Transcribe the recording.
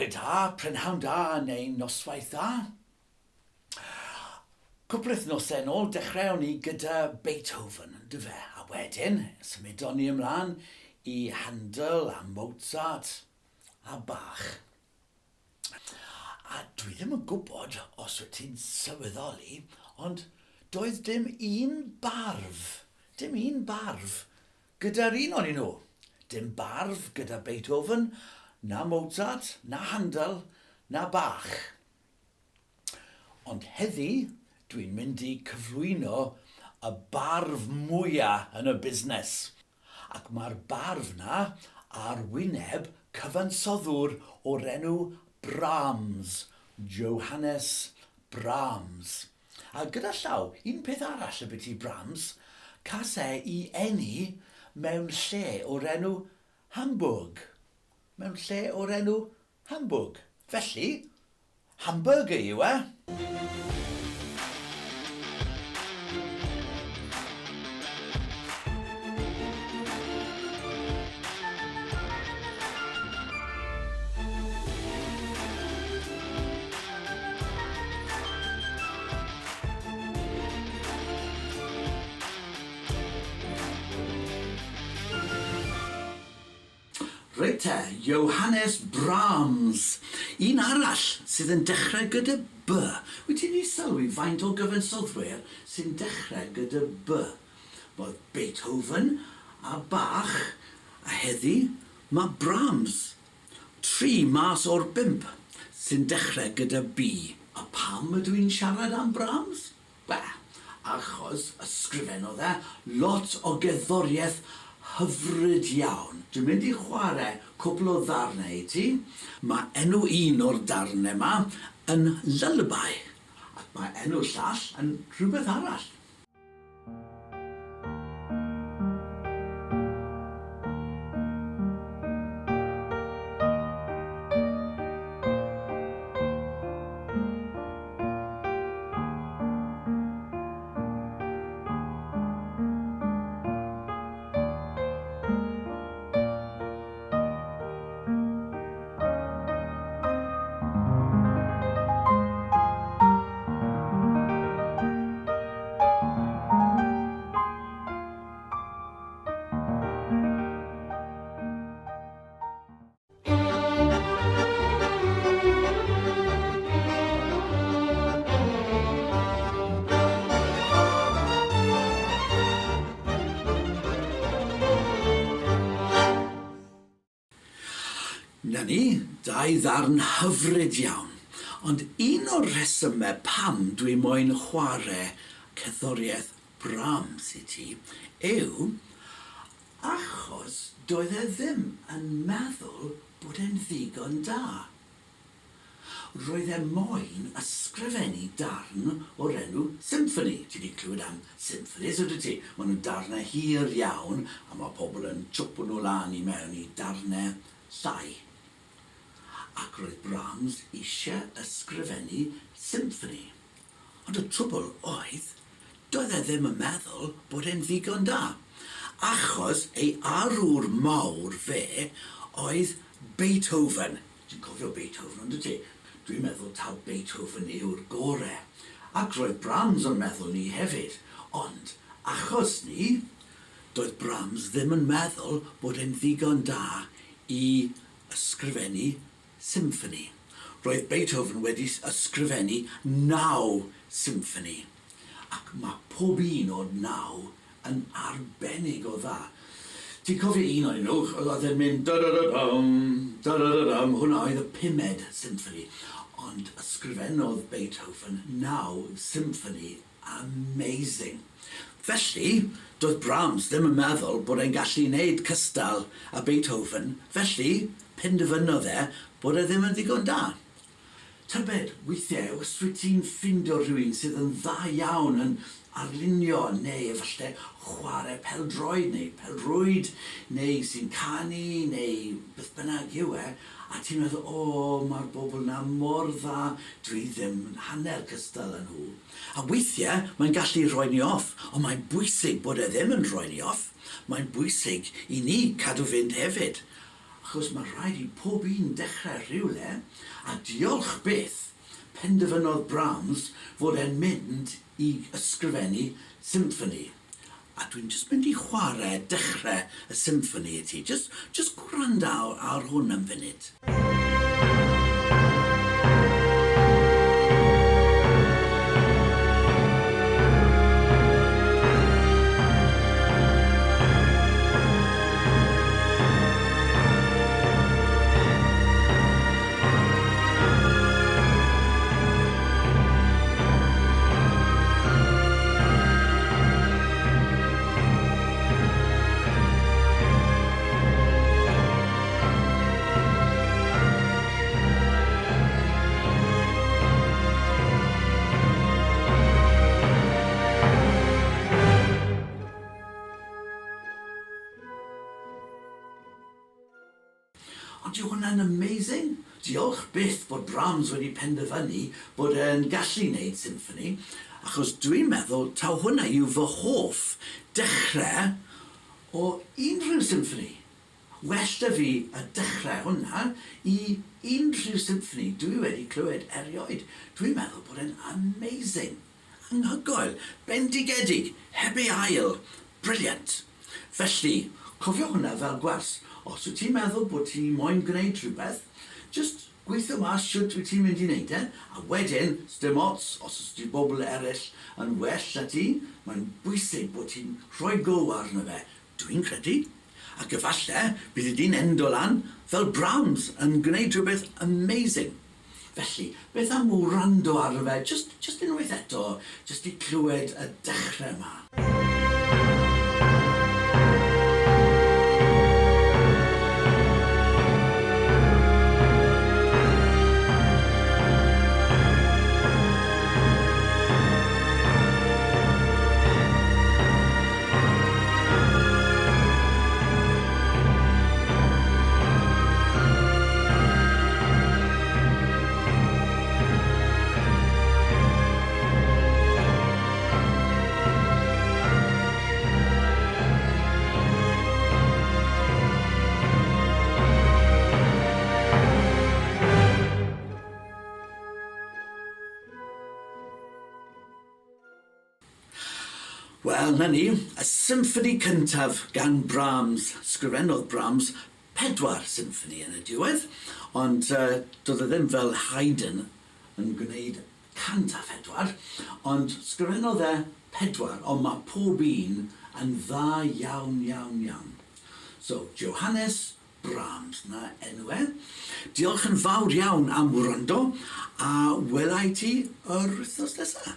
Bore da, prynhawn da neu noswaith dda. Cwpl wythnosau yn ôl, dechreuon ni gyda Beethoven, yn dyfe? A wedyn, symudon ni ymlaen i Handel a Mozart a Bach. A dwi ddim yn gwybod os wyt ti'n sylweddoli, ond doedd dim un barf, dim un barf gyda'r un o'nyn nhw. Dim barf gyda Beethoven, na Mozart, na Handel, na Bach. Ond heddi, dwi'n mynd i cyflwyno y barf mwya yn y busnes. Ac mae'r barf 'na ar wyneb cyfansoddwr o'r enw Brahms, Johannes Brahms. A gyda llaw, un peth arall ybyti Brahms, cas e i eni mewn lle o'r enw Hamburg. Mewn lle o'r enw Hamburg. Felly, hamburger yw e! Reit te, Johannes Brahms. Un arall sydd yn dechrau gyda B. Wyt ti 'di sylwi faint o gyfansoddwyr sy'n dechrau gyda B? Roedd Beethoven a Bach, a heddi mae Brahms. Tri mas o'r bump sy'n dechrau gyda B. A pam ydw i'n siarad am Brahms? Wel, achos ysgrifennodd e lot o gerddoriaeth hyfryd iawn. Dwi'n mynd i chwarae cwpl o ddarnau i ti. Mae enw un o'r darnau 'ma yn Lullaby, ac mae enw'r llall yn rhywbeth arall. Na ni, dau ddarn hyfryd iawn. Ond un o'r rhesymau pam dwi moyn chwarae cerddoriaeth Brahms i ti yw Achos doedd e ddim yn meddwl bod e'n ddigon da. Roedd e moyn ysgrifennu darn o'r enw symffoni. Ti 'di clywed am symffonies ydwyt ti? Maen nhw'n darnau hir iawn a mae pobl yn chwpo nhw lan i mewn i darnau llai. Ac roedd Brahms eisiau ysgrifennu symffoni. Ond y trwbl oedd, doedd e ddim yn meddwl bod e'n ddigon da, achos ei arwr mawr fe oedd Beethoven. Ti'n cofio Beethoven, on'd wyt ti? Dwi'n meddwl taw Beethoven yw'r gore. Ac roedd Brahms yn meddwl 'ny hefyd. Ond achos 'ny, doedd Brahms ddim yn meddwl bod e'n ddigon da i ysgrifennu symffoni. Roedd Beethoven wedi ysgrifennu naw symffoni, ac mae pob un o'r naw yn arbennig o dda. Ti'n cofio un ohonyn nhw, oedd e'n mynd da-da-da-dum, da-da-da-dum, hwnna oedd y pumed symffoni. Ond ysgrifennodd Beethoven naw symffoni Amazing! Felly, doedd Brahms ddim yn meddwl bod e'n gallu neud cystal â Beethoven, felly penderfynodd e bod e ddim yn ddigon da. Tybed, weithiau, os wyt ti'n ffindo rhywun sydd yn dda iawn yn arlunio neu efalle chwarae pêl-droed neu pêl-rwyd neu sy'n canu neu beth bynnag yw e, a ti'n meddwl, o, mae'r bobl 'na mor dda, dwi ddim yn hanner cystal â nhw. A weithiau mae'n gallu rhoi ni off, ond mae'n bwysig bod e ddim yn rhoi ni off. Mae'n bwysig i ni cadw fynd hefyd. Achos mae rhaid i pob un dechrau rhywle, a diolch byth, penderfynodd Brahms fod e'n mynd i ysgrifennu symffoni. A dwi'n jyst mynd i chwarae dechrau y symffoni i ti. Jyst, jyst gwranda ar hwn am funud. Ond yw hwnna'n amazing? Diolch byth bod Brahms wedi penderfynu bod e'n gallu neud symffoni, achos dwi'n meddwl taw hwnna yw fy hoff dechrau o unrhyw symffoni. Well 'da fi y dechrau hwnna i unrhyw symffoni dwi wedi clywed erioed. Dwi'n meddwl bod e'n amazing. Anhygoel! Bendigedig! Heb ei ail! Brilliant! Felly, cofio hwnna fel gwers. Os wyt ti'n meddwl bod ti moyn gwneud rhywbeth, jyst gweithio mas shwt wyt ti'n mynd i wneud e, a wedyn, sdim ots os oes 'di bobl eraill yn well na ti, mae'n bwysig bod ti'n rhoi go arno fe, dwi'n credu. Ac efalle byddi di'n endo lan fel Brahms yn gwneud rhywbeth amazing. Felly, beth am wrando arno fe jyst jyst unwaith eto, jyst i clywed y dechrau 'ma. Wel, 'na ni, y symffoni cyntaf gan Brahms. Sgrifennodd Brahms pedwar symffoni yn y diwedd, ond yy doedd e ddim fel Haydn yn gwneud 104, ond sgrifennodd e pedwar, ond ma' pob un yn dda iawn, iawn, iawn. So, Johannes Brahms 'na enw e. Diolch yn fawr iawn am wrando, a wela i ti yr wythnos nesa.